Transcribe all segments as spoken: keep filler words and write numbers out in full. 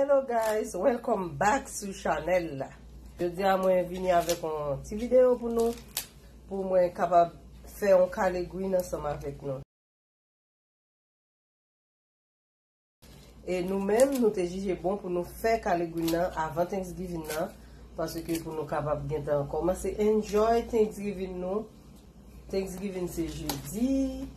Hello guys, welcome back sou chanèl la. Jodi a mwen vini avèk yon ti videyo pou nou, pou mwen kapab fè yon kale gwin ansanm avèk nou. E nou menm, nou te jije bon pou nou fè kale gwin nan avan Thanksgiving nan, paske pou nou kapab gentan kòmanse enjoy Thanksgiving nou. Thanksgiving se jedi.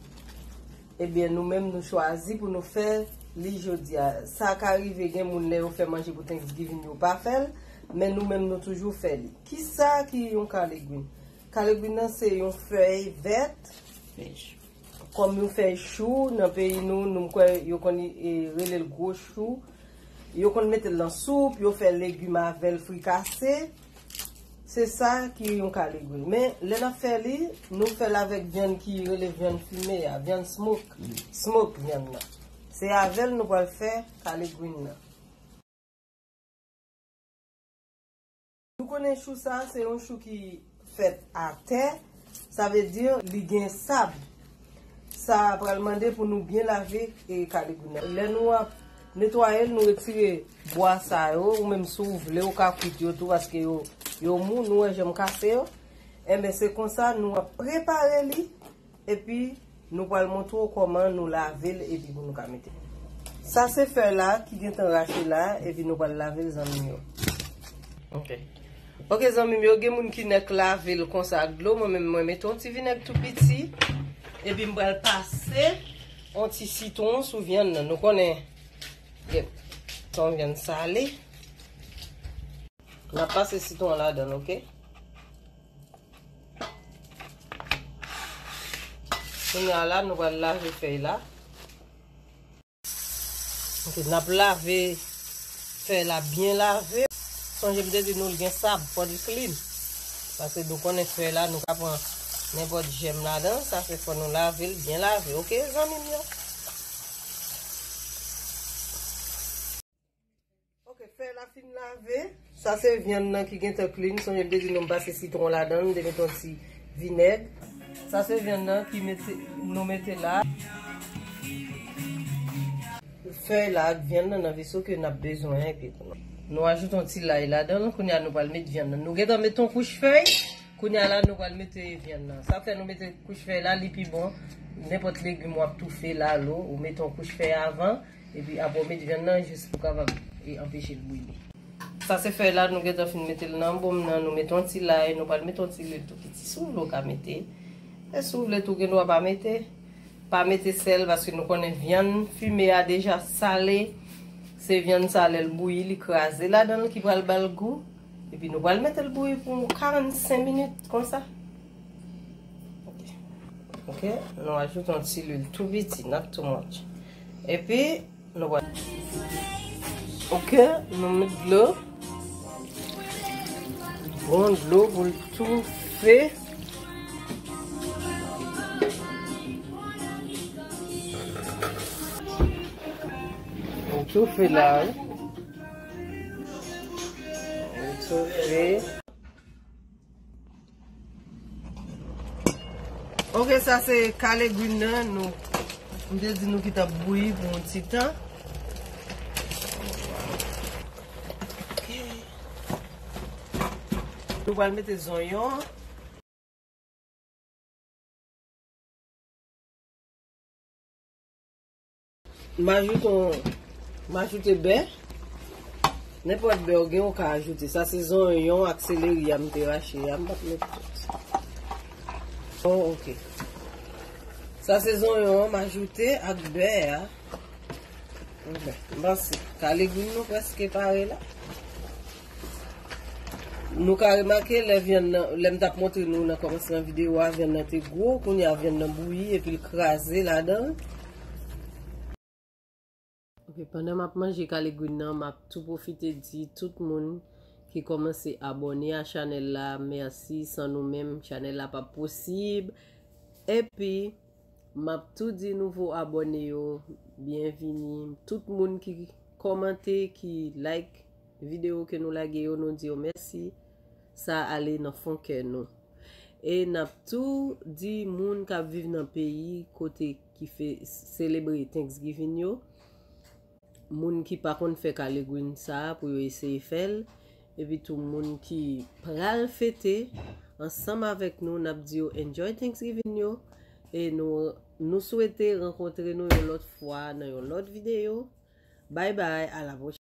Ebyen, nou menm nou chwazi pou nou fè li jodi a. Sa ka rive gen moun lè yo fè manje pou Thanksgiving yo pa fè l, men nou menm nou toujou fè li. Kisa ki yon kale gwin? Kale gwin nan se yon fèy vèt. Fèy chou. Kòm yon fèy chou nan peyi nou, nou m kwè yo konn, e, rele l gwo chou. Yo konn mete l nan soup, yo fè legim avè l frikase. Se sa ki yon kale gwin. Men, lè n ap fè li, nou fè l avèk vyann ki rele vyann fime a, vyann smoke. Smoke vyann nan. Se avè l nou pral fè kale gwin nan. Nou konnen chou sa, se yon chou ki fèt atè, sa vle di li gen sab. Sa pral mande pou nou byen lave, e, kale gwin nan. Lè nou ap netwaye l, nou retire bwa sa yo, ou menm si w vle, ou ka kwit yo tou, paske yo, yo mou, nou wè jan m kase yo. Enben, se konsa nou ap prepare li, epi nou pral montre w kòman nou lave l, epi pou nou ka mete. Sa se fèy la ki gentan rache la, epi nou pral lave l, zanmi m yo. Ok. Ok, zanmi m yo, gen moun ki nèk lave l konsa ak dlo. Mwen menm, mwen mete yon ti vinèg tou piti. Epi m pral pase yon ti sitwon sou vyann nan. Nou konnen, gen, se yon vyann sale. N ap pase sitwon an ladan l, ok? Kounye a la, nou pral lave fèy la. Ok, n ap lave fèy la byen lave. Sonje m te di nou l gen sab, fò l clean. Paske nou konnen fèy la, nou ka pran nenpòt jèm ladan. Sa fè fò nou lave l byen lave, ok, zanmi m yo? Ok, fèy la fin lave. Sa se vyann nan ki gentan clean. Sonje m te di nou m pase sitwon ladan l, m te mete yon ti vinèg. Sa se vyann nan ki mete, nou mete la. Fèy la ak vyann nan nan veso ke n ap bezwen, epi nou ajoute yon ti lay ladan l. Kounye a nou pral met vyann nan. Nou gentan met yon kouch fèy. Kounye a la nou pral mete vyann nan. Sa fè nou mete kouch fèy la, li pi bon. Nenpòt legim w ap toufe, lalo, ou mete yon kouch fèy avan. Epi apre w met vyann nan jis pou kapab, e, anpeche l brile. Sa se fèy la, nou gentan fin mete l nan bonm nan, nou mete yon ti lay, nou pral mete yon ti lwil tou piti. Si w vle w ka mete. E si w vle tou gen dwa pa mete. Pa mete sèl paske nou konnen vyann fime a deja sale. Se vyann sa lè l bouyi, li kraze ladan l ki pral ba l gou. Epi nou pral mete l bouyi pou karannsenk minit konsa. Ok. Ok, nou ajoute yon ti lwil tou piti, not too much. Epi, nou pral. Ok, nou met dlo. Bon dlo pou l toufe. L toufe la, wi. L toufe. Ok, sa se kale gwin nan, nou, m te di nou ki t ap bouyi pou yon ti tan. Ok. Nou pral mete zonyon. M ajoute yon, m ajoute bè. Nenpòt bè w gen, ou ka ajoute. Sa se zonyon ak seleri a m te rache a, m p ap met tout. Oh, ok. Sa se zonyon an, m ajoute ak bè a. Ok, m panse kale gwin nou prèske pare la. Nou ka remake lè vyann nan, lè m t ap montre nou nan kòmansman videyo a, vyann nan te gwo, kounye a vyann nan bouyi epi l kraze ladan l. Ok, pandan m ap manje kale gwin nan, m ap tou pwofite di tout moun ki kòmanse abòne a chanèl la, mèsi, san nou menm, chanèl la p ap posib. Epi, m ap tou di nouvo abòne yo, byenvini. Tout moun ki kòmante, ki like videyo ke nou lage yo, nou di yo mèsi. Sa ale nan fon kè nou. E n ap tou di moun k ap viv nan peyi kote ki fe-, selebre Thanksgiving yo, moun ki pa konn fè kale green sa a pou yo eseye fè l. Epi tou moun ki pral fete ansanm avèk nou, n ap di yo enjoy Thanksgiving yo. E nou, nou swete rankontre nou yon lòt fwa nan yon lòt videyo. Bye bye, a la pwochèn.